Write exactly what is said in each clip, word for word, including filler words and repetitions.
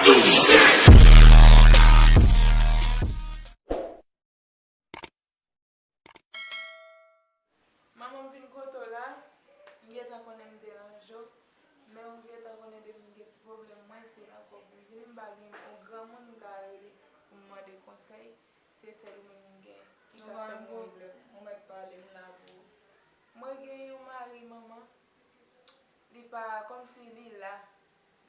Manman, m vin kote w la, m gentan konnen m deranje w, men ou gentan konnen depi m gen ti pwoblèm, mwen se nan kòb m vini, m pa gen yon granmoun m ka rele pou m mande konsèy, se sèl ou menm m gen ki ka fè m rele. Ou mèt pale, m la pou ou. Mwen gen yon mari, manman, li pa, kòmsi li la,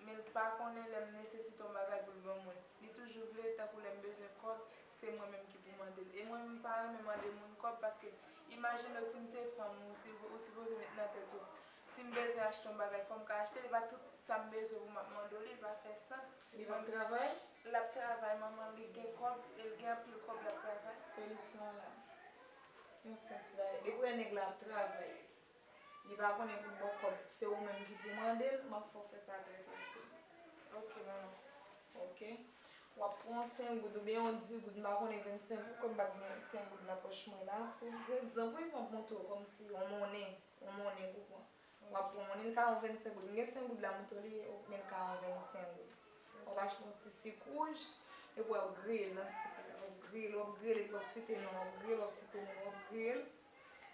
men l pa konnen lè m nesesite yon bagay pou l ban mwen. Li toujou vle, tankou lè m bezwen kòb, se mwen menm ki pou mande l. E mwen, m pa renmen mande moun kòb, paske imajine w, si m se fanm ou, si, ou sipoze met nan tèt ou, si m bezwen achte yon bagay, fò m ka achte l, e pa tout sa m bezwen pou m ap mande w li, li pa fè sans. Li p ap travay? L ap travay, manman, li gen kòb, e l gen anpil kòb, l ap travay. Solisyon an la, yon senp ti bagay. Depi w wè nèg la ap travay, li pa konnen pou l ba w kòb, se ou menm ki pou mande l, m ap fè w fè sa trè fasil. Ok, manman. Ok. W ap pran senk goud oubyen yon dis goud, m pa konnen vennsenk goud, kòm m pa t gen senk goud nan pòch mwen la. Pou, pa egzanp, wi, m ap montre w kòmsi yon monnen, yon monnen pou pran. W ap pran monnen, li ka yon vennsenk goud. M gen senk goud la, m montre w li, men li ka yon vennsenk goud. W ap achte yon ti sik wouj, epi w ap griye l nan sik la. W ap griye l, w ap griye l, epi w ap site non, w ap griye l, w ap site non, w ap griye l.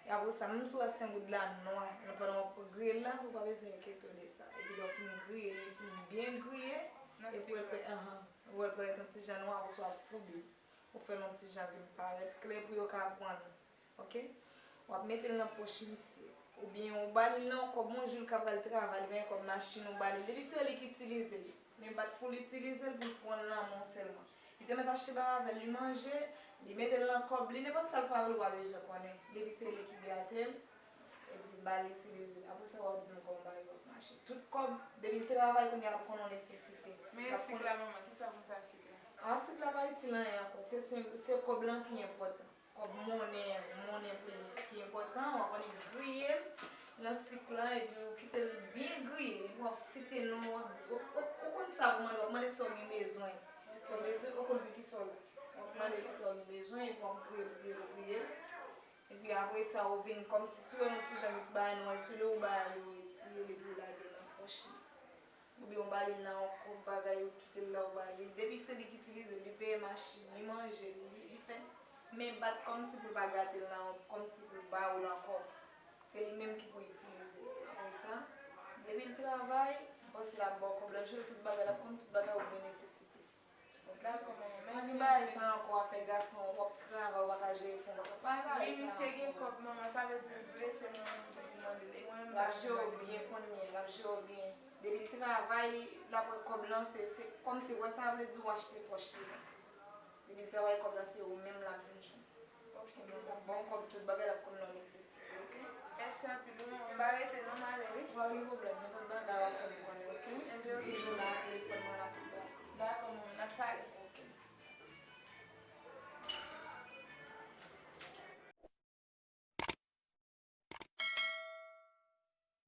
E apre sa, menm si w wè senk goud la nwa, nan pandan w ap griye l la, ou pa bezwen enkyete w de sa. Epi lè w fin griye l, li fin byen griye, epi w wè l parèt, anhan, ou wè l parèt yon ti jan nwa, apre sa w ap foube l. Ou fè l yon ti jan vin parèt klè pou yo ka pran l. Ok? W ap mete l nan pòch misye. Oubyen ou ba li l nan yon kòb, yon jou l ka pral travay, li pa gen kòb machin, ou ba li l. Depi se li ki itilize l. Men bat pou l itilize l, pou l pran l nan men w sèlman. Li te mèt achte bagay avè l, li manje, li mete l nan kòb li, nenpòt sa l pa vle, ou pa bezwen konnen. Depi se li ki gate l, epi ba l itilize l. Apre sa, w ap di m kòman bagay yo ap mache. Tout kòb, depi l travay, kounye a l ap konn yon nesesite. Men sik la, manman, kisa pou m fè ak sik la? A, sik la pa itil anyen ankò. Se, se, se kòb lan ki enpòtan. Kòb monnen an, monnen pou li ki enpòtan, w ap annik griye l nan sik lan, epi w kite l byen griye, epi w ap site non, w ap, ou, ou, ou konn sa pou mande, w ap mande sa w gen bezwen. Sa w bezwen, ou konn pou kisa w la. W ap mande li sa w gen bezwen, epi w ap griye l, griye l, griye l. Epi apre sa, ou vin kòmsi, si w wè yon ti jan de ti bagay nwa sou li, ou ba yo retire l, epi w lage l nan pòch li. Oubyen w ba li nan yon kòb bagay, ou kite l la, ou ba li. Depi se li ki itilize l, li peye machin, li manje, li, li fè. Men bat kòmsi pou l pa gate l nan, kòmsi pou l ba ou l ankò. Se li menm ki pou itilize l. Apre sa, depi l travay, m panse l ap ba w kòb la, l jere tout bagay, l ap konn tout bagay ou gen nesesite. Dakò, manman. Pa gen bagay sa ankò, afè gason, w ap travay, w pa ka jere fon, w pa ka, pa gen bagay sa ankò. Wi, misye gen kòb, manman, sa vle di l vle, se mwen menm ki pou mande l. E mwen menm m pa renmen mande moun. L ap jere w byen kounye a, l ap jere w byen. Depi l travay, l ap wè kòb lan, se, se kòmsi, wè sa vle di w achte pòch li. Depi l travay kòb lan, se ou menm l ap vin jwenn. Ok, manman. L ap ba w kòb, tout bagay, l ap konn nan nesesite, ok? Mèsi anpil, wi, manman. M pa rete non, m ale, wi. Pa gen pwoblèm,